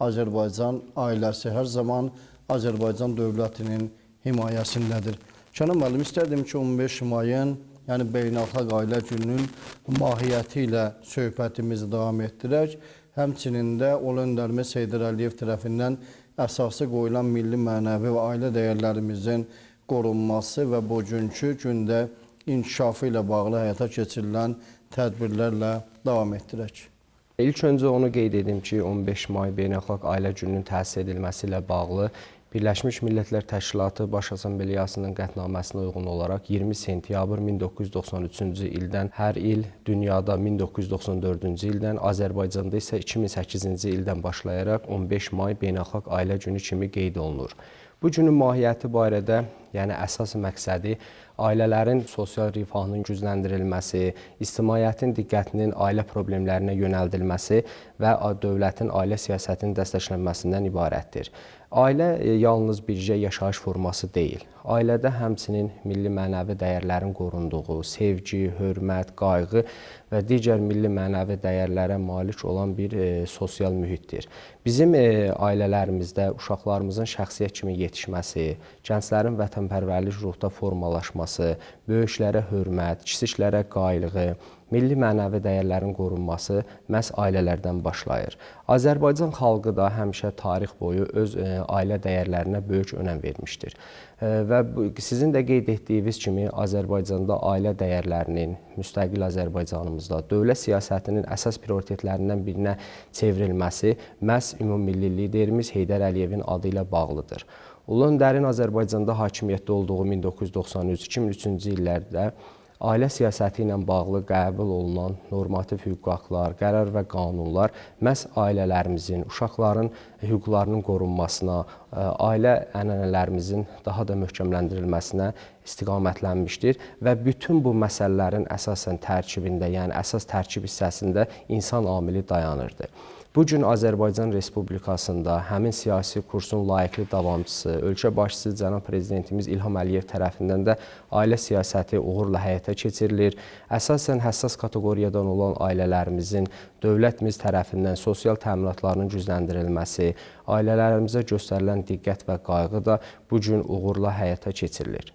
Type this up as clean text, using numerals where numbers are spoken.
Azərbaycan ailəsi hər zaman Azərbaycan dövlətinin himayəsindədir. Kənan müəllim, istərdim ki, 15 mayın, yəni Beynəlxalq Ailə Gününün mahiyyəti ilə söhbətimizi davam etdirək. Həmçinin də Ulu Öndərimiz Heydər Əliyev tərəfindən əsası qoyulan milli, mənəvi və ailə dəyərlərimizin qorunması və bugünkü gündə inkişafı ilə bağlı həyata keçirilən tədbirlərlə davam etdirək. İlk öncə onu qeyd edim ki, 15 may Beynəlxalq Ailə Gününün təsis edilməsi ilə bağlı Birləşmiş Millətlər Təşkilatı Baş Assambleyasının qətnaməsinə uyğun olaraq 20 sentyabr 1993-cü ildən hər il dünyada 1994-cü ildən, Azərbaycanda isə 2008-ci ildən başlayaraq 15 may Beynəlxalq Ailə Günü kimi qeyd olunur. Bu günün mahiyyəti barədə, yəni əsas məqsədi ailələrin sosial rifahının gücləndirilməsi, ictimaiyyətin diqqətinin ailə problemlərinə yönəldilməsi və dövlətin ailə siyasətinin dəstəklənməsindən ibarətdir. Ailə yalnız bircə yaşayış forması deyil. Ailədə həmçinin milli mənəvi dəyərlərin qorunduğu, sevgi, hörmət, qayğı və digər milli mənəvi dəyərlərə malik olan bir sosial mühitdir. Bizim ailələrimizdə uşaqlarımızın şəxsiyyət kimi yetişməsi, gənclərin vətənpərvərlik ruhda formalaşması, böyüklərə hörmət, kiçiklərə qayğı, milli mənəvi dəyərlərin qorunması məhz ailələrdən başlayır. Azərbaycan xalqı da həmişə tarix boyu öz ailə dəyərlərinə böyük önəm vermişdir. Və sizin də qeyd etdiyiniz kimi Azərbaycanda ailə dəyərlərinin, müstəqil Azərbaycanımızda dövlət siyasətinin əsas prioritetlərindən birinə çevrilməsi məhz ümummilli liderimiz Heydər Əliyevin adı ilə bağlıdır. Ulu Öndərin Azərbaycanda hakimiyyətdə olduğu 1993-2003-cü illərdə ailə siyasəti ilə bağlı qəbul olunan normativ hüquqi aktlar, qərar və qanunlar məhz ailələrimizin, uşaqların hüquqlarının qorunmasına, ailə ənənələrimizin daha da möhkəmləndirilməsinə istiqamətlənmişdir və bütün bu məsələlərin əsasən tərkibində, yəni əsas tərkib hissəsində insan amili dayanırdı. Bu gün Azərbaycan Respublikasında həmin siyasi kursun layiqli davamçısı, ölkə başçısı cənab prezidentimiz İlham Əliyev tərəfindən də ailə siyasəti uğurla həyata keçirilir. Əsasən həssas kateqoriyadan olan ailələrimizin dövlətimiz tərəfindən sosial təminatlarının gücləndirilməsi, ailələrimizə göstərilən diqqət və qayğı da bu gün uğurla həyata keçirilir.